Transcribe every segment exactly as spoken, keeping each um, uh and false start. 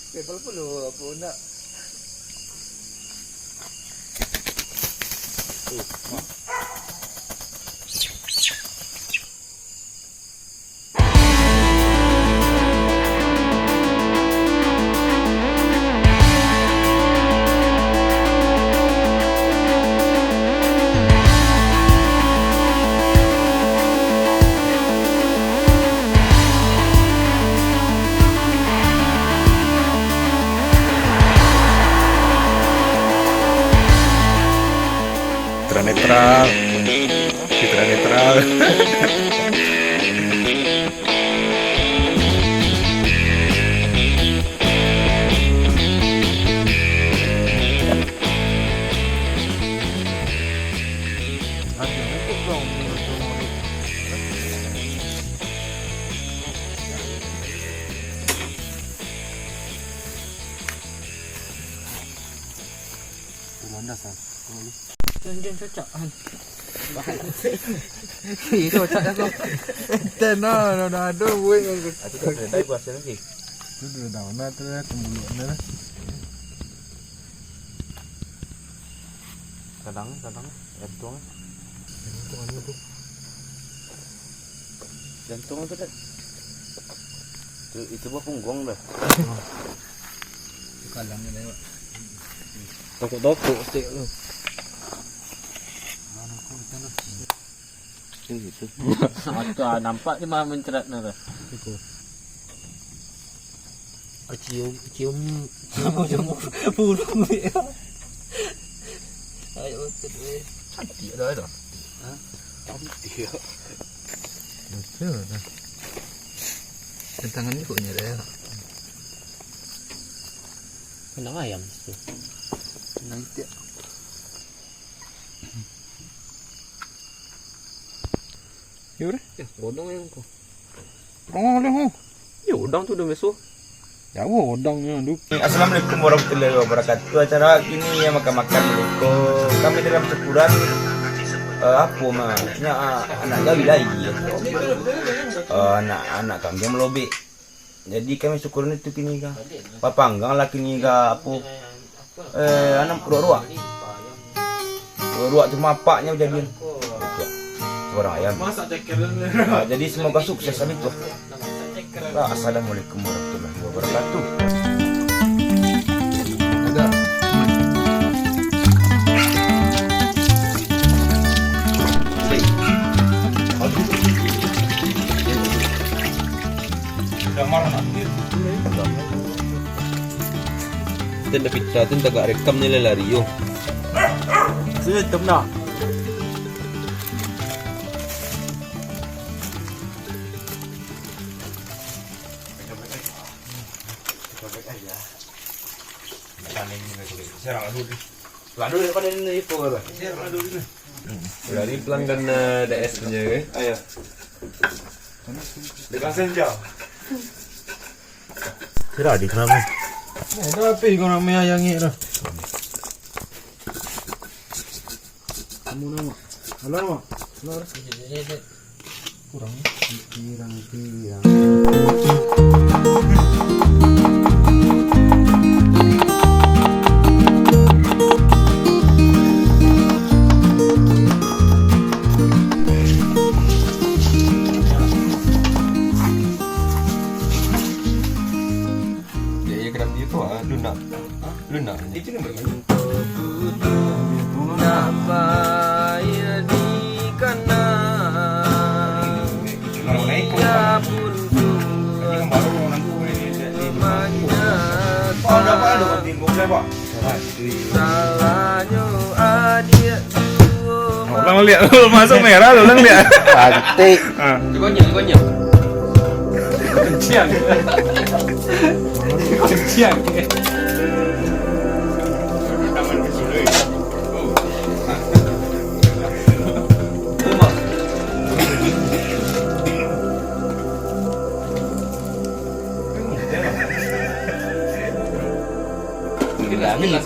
Eh, kalau perlu, apa nak? Citra netral. Citra netral. Landas, ah. Jangan, jangan cocok, Han. Iya, cocok dah kau. Enten lah, dah, dah ada buat. Aku tak ada, dah, gua hasil lagi. Tu dah, dah, mana tu dah, tembuluk mana dah. Kadang, kadang, gantung. Gantung mana tu? Jantung tu, Dek. Tu, itu buah punggung dah. Kalang ni lewat. Tokok-tokok stek tu. Mana kau macam tu? Macam gitu. Ada nampak dia mah mencerat ni dah. Itu. Cium, cium, cium ujung burung dia. Ayo, betul, eh. Cantik dah tu. Ha? Cantik. Betul dah. Tangan ni kok nyerah. Kandang ayam situ. Kandang itik. Yo, dah. Ya, bodong ayam ko. Bodong ayam ko. Ya, udang tu dah biasa. Jauh odang nyo tu. Assalamualaikum warahmatullahi wabarakatuh. Acara kini yang makan-makan meluko. Kami dalam syukuran, eh, apo mah? Nya, ah, anak gawi lai. Eh, anak, anak kami yang melobek. Jadi kami syukuran itu kini ka. Papanggang lah kini ka apo? Eh, anam ruak-ruak. Ruak tu mapaknyo jadian. Ruak ayam. Ah, jadi semoga sukses kami tu. Lah, assalamualaikum warahmatullahi wabarakatuh. Ada. Ten dah pita, ten tagak rekam ni lah lari yo. Sini tem dah. Serang dulu. Lalu daripada ni ipo lah. Serang dulu ni. Dari pelanggan, eh, D S punya ke? Ayo. Dekat senja. Kira di kenapa? Eh, dah api kau nak main ayang ni dah. Kamu nama? Halo, Mak. Halo, dah. Kurang. Pirang-pirang. Ya, ya, kenapa dia tu, ah? Lu nak? Lu nak? Itu nomor mana? Napa ya di kana? Ia pun ku manyakan. Salahnyo adiak juo. Ulang liak, masuk merah lu, ulang liak. Cantik. Ha. Gonyang, gonyang. Kencang. Kencang.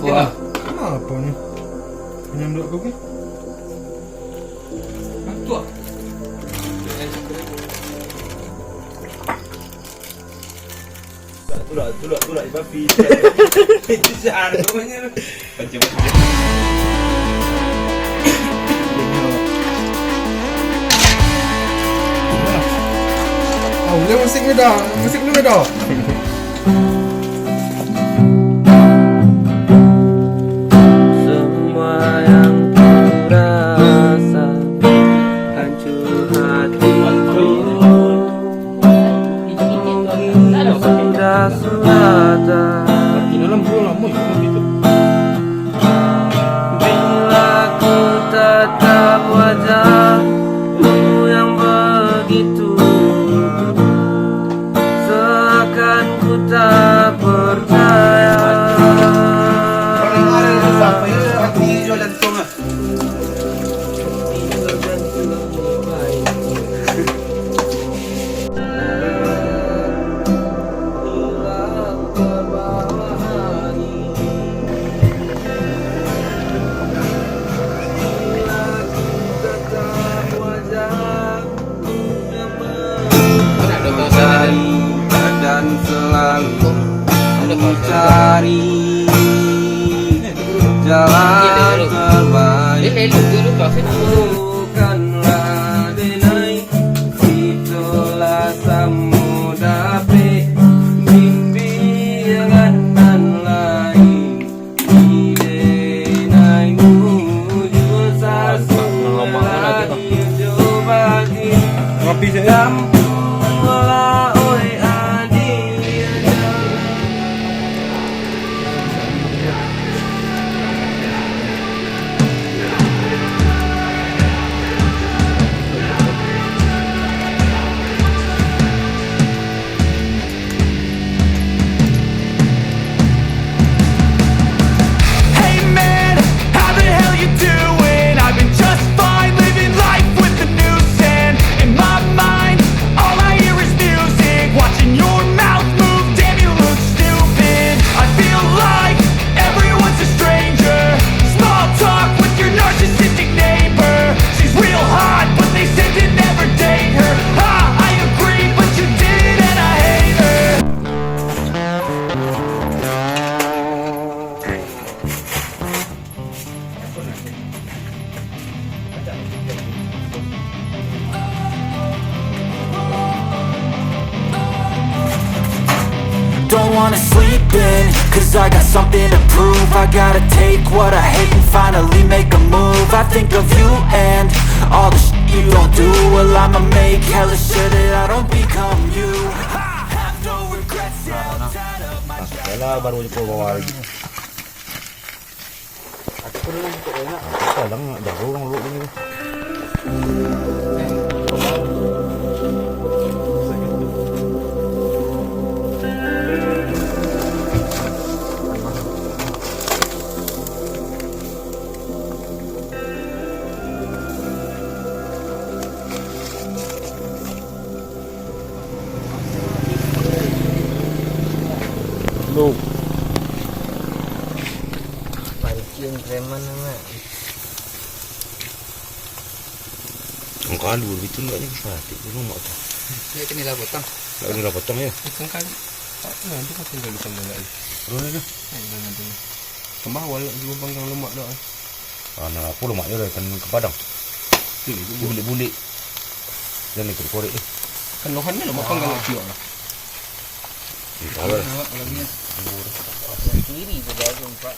Kenapa ni? Penyanduk aku ni. Bantuak. Tulak, tulak, tulak, Papi. Tulak, Papi. Itu sih namanya. Pancing, pancing. Oh, dia musik ni dah. Musik ni dah. Semua yang ku rasa hancur hatiku. Mungkin sudah suratan. Bila ku tatap wajahmu yang begitu, seakan ku tak percaya. Mencari dan selalu mencari jalan terbaik. Bukanlah denai, itulah samo dapek mimpi yang nan lain. Ngopi sajo. Hey man, how the hell you doing? I've been just fine, living life with a new sin in my mind. All I hear is music, watching your mouth move. Damn, you look stupid. I feel like everyone's a stranger. Small talk with your narcissistic neighbor. She's real hot, but they say to never date her. Ha, I agree, but you did it, and I hate her. Don't wanna sleep in, cause I got something to prove. I gotta take what I hate and finally make a move. I think of you and all the shit you don't do. Well, I'ma make hella sure that I don't become you. I have no regrets, yeah, I'll tie up my Yalah, baru je keluar bawah lagi. Kadang nak jago urang dulu ni. Lu. Pancing preman amat. Angka dua ribu itu enggaknya, mati dulu mak tu. Ya, kini lah potong. Nak kini lah potong ya. Potong kali. Tak pernah tu, kan tinggal di sana lagi. Terus tu. Tambah walak juga panggang lemak dah. Ah, nah, apa lemaknya dah kan ke Padang? Bulik-bulik. Jangan ikut korek eh. Kan lohan ni lemak panggang nak ciok lah. Entahlah. Lemak lagi. Sendiri je dah tu, Pak.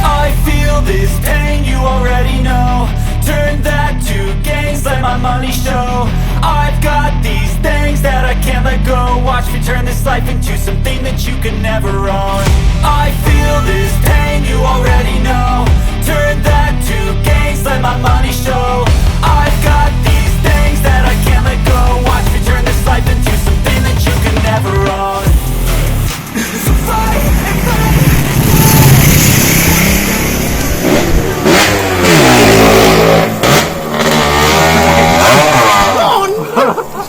I feel this pain, you already know. Turn that to gains, let my money show. I've got these things that I can't let go. Watch me turn this life into something that you could never own. I feel this pain, you already know. Turn that to gains, let my money show. I've got these things that I can't let go. Watch me turn this life into something that you could never own.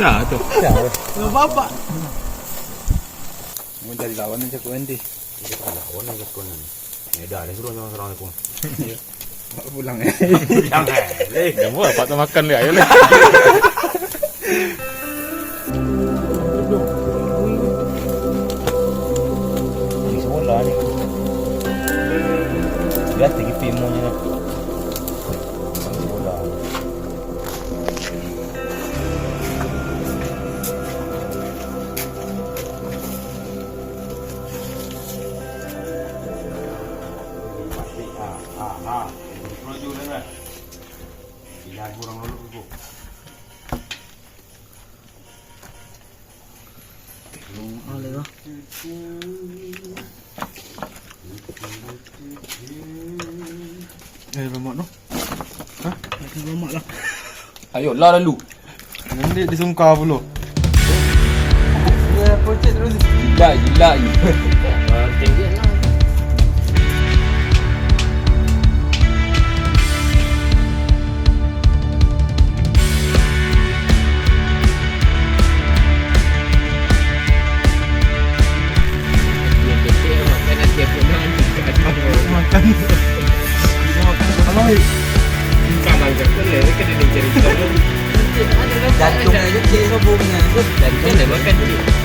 Siapa tu? Siapa? Bapak. Mau cari lawan aja kau nanti. Cari lawan aja kau nanti. Ya dah, dia suruh sama orang aku. Pulang ya. Pulang eh. Eh, dia buat apa tu makan dia, ayo lah. Di sekolah ni. Biasa kita ilmunyo ni. Sekolah. Ah, ah, ah. Jago urang lolok tu. Eh, lamak tu. Hah? Lamak lah. Ayolah lalu. Nanti disungka pulo. Ya, projek terus. Gila, gila. Makan. Kalau jantung aja cik soboknya. Jantung dia makan cik.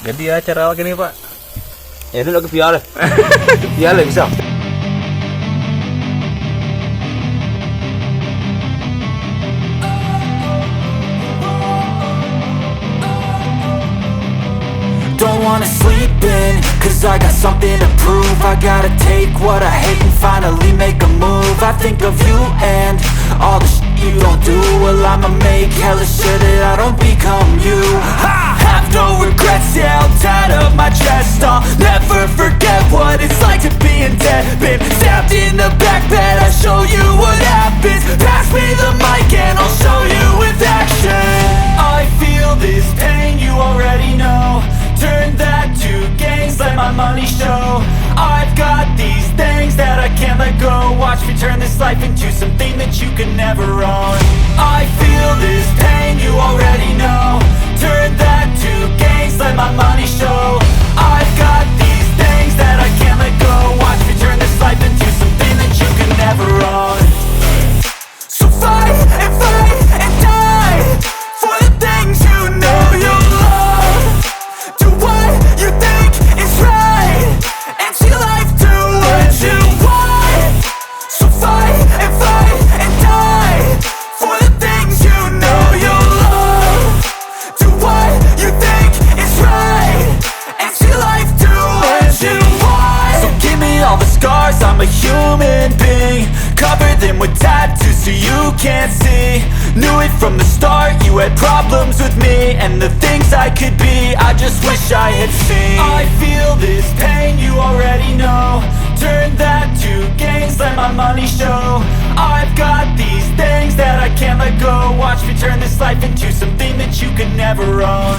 Jadi, acara awak kini, Pak? Eh, dulu ke piala. Piala bisa. Don't wanna sleep in, cause I got something to prove. I gotta take what I hate and finally make a move. I think of you and all the shit you don't do. Well, I'ma make hella sure that I don't become you. Ha! Have no regrets, yeah, I'll tie up my chest. I'll never forget what it's like to be in debt. Been stabbed in the back bed, I'll show you what happens. Pass me the mic and I'll show you with action. I feel this pain, you already know. Turn that to gains, let my money show. I've got these things that I can't let go. Watch me turn this life into something that you can never own. I feel this pain, you already know. Turn that to gains, let my money show. I've got these things that I can't let go. Watch me turn this life into something that you can never own. So fight and fight and die for the things you know you love. Do what you think is right and see life do what you want. So fight and fight and die for the things you know you love. Do what you think is right and see life do what you want. So give me all the scars, I'm a human being. Cover them with tattoos so you can't see. Knew it from the start, you had problems with me and the things I could be. I just wish I had seen. I feel this pain, you already know. Turn that to gains, let my money show. I've got these things that I can't let go. Watch me turn this life into something that you could never own.